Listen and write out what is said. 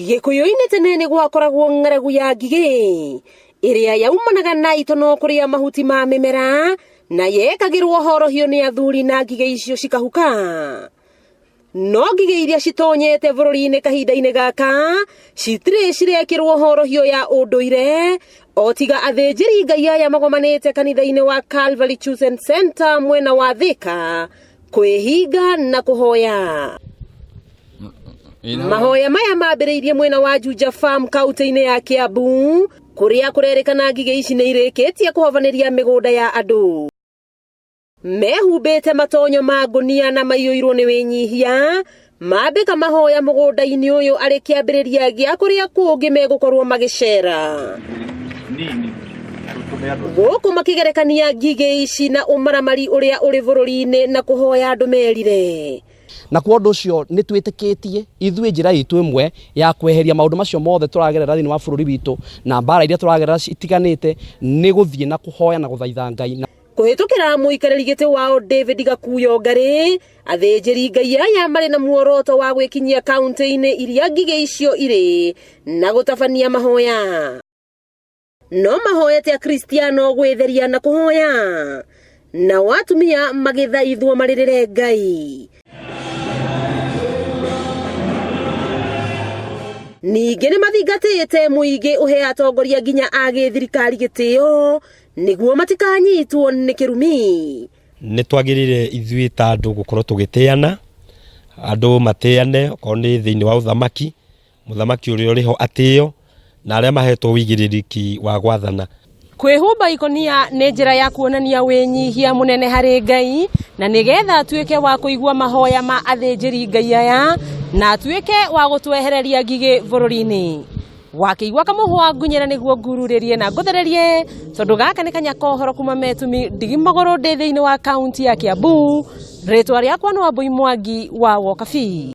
Gĩkũyũ-inĩ tene nĩ gwakoragwo ng'aragu ya ngigĩ ĩrĩa yaumanaga na itono kũrĩa mahuti ma mĩmera na yekagĩrwo horohio nĩ athuri na ngigĩ icio cikahuka. No ngigĩ iria citonyete bũrũri-inĩ kahinda-inĩ gaka citirĩ cirekĩrwo horohio ya ũndũire o tiga athĩnjĩri Ngai aya magomanĩte kanitha-inĩ wa Calvary Chosen Center mwena wa Thika kwĩhinga na kũhoya. Mahoya maya mambĩrĩirie mwena wa Juja Farm kaunti-inĩ ya Kiambu kũrĩa kũrerĩkana ngigĩ ici nĩ irĩkĩtie kũhobanĩria mĩgũnda ya andũ. Mehumbĩte matonyo ma ngũnia na maiyũirwo nĩ wĩnyihia mambĩka mahoya mũgũnda-inĩ ũyũ arĩ kĩambĩrĩria gĩa kũrĩa kũngĩ megũkorwo magĩcera. Gũkũ makĩgerekania ngigĩ ici na ũmaramari ũrĩa ũrĩ bũrũri-inĩ na kũhoya andũ merire. Na kwa ũndũ ũcio nĩ twĩtĩkĩtie ithuĩ njĩra itũ ĩmwe ya kweheria maũndũ macio mothe tũragerera thĩinĩ wa bũrũri witũ na mbara iria tũragerera itiganĩte nĩ gũthiĩ na kũhoya na gũthaitha Ngai. Kũhĩtũkĩra mũikarĩri gĩtĩ wao David Gakuyo Ngarĩ, athĩnjĩri Ngai aya marĩ na muoroto wa gwĩkinyia kaunti-inĩ iria ngigĩ icio irĩ na gũtabania mahoya. No mahoete Akristiano gwĩtheria na kũhoya, nao atumia magĩthaithwo marĩrĩre Ngai. Ningĩ nĩ mathingatĩte mũingĩ ũhe atongoria nginya a gĩthirikari gĩtĩo nĩguo matikanyitwo nĩ kĩrumi. Nĩ twagĩrĩire ithuĩ ta andũ gũkorwo tũgĩtĩana, andũ matĩane okorwo nĩ thĩinĩ wa ũthamaki, mũthamaki ũrĩa ũrĩ ho atĩo, na arĩa mahetwo ũigĩrĩrĩki wa gwathana. Kwĩhumba ikũnia nĩ njĩra ya kuonania wĩnyihia mũnene harĩ Ngai na nĩgetha atuĩke wa kũigua mahoya ma athĩnjĩri Ngai aya na atuĩke wa gũtwehereria ngigĩ bũrũri-inĩ. Wakĩigua kamũhwa ngunyĩra nĩguo ngururĩrie na ngũthererie tondũ gaka nĩ kanya kohoro kuma Metumi ndigi magũrũ ndĩ thĩinĩ wa kaunti ya Kiambu. Rĩtwa rĩakwa nĩ Wambui Mwangi wa Wokabi.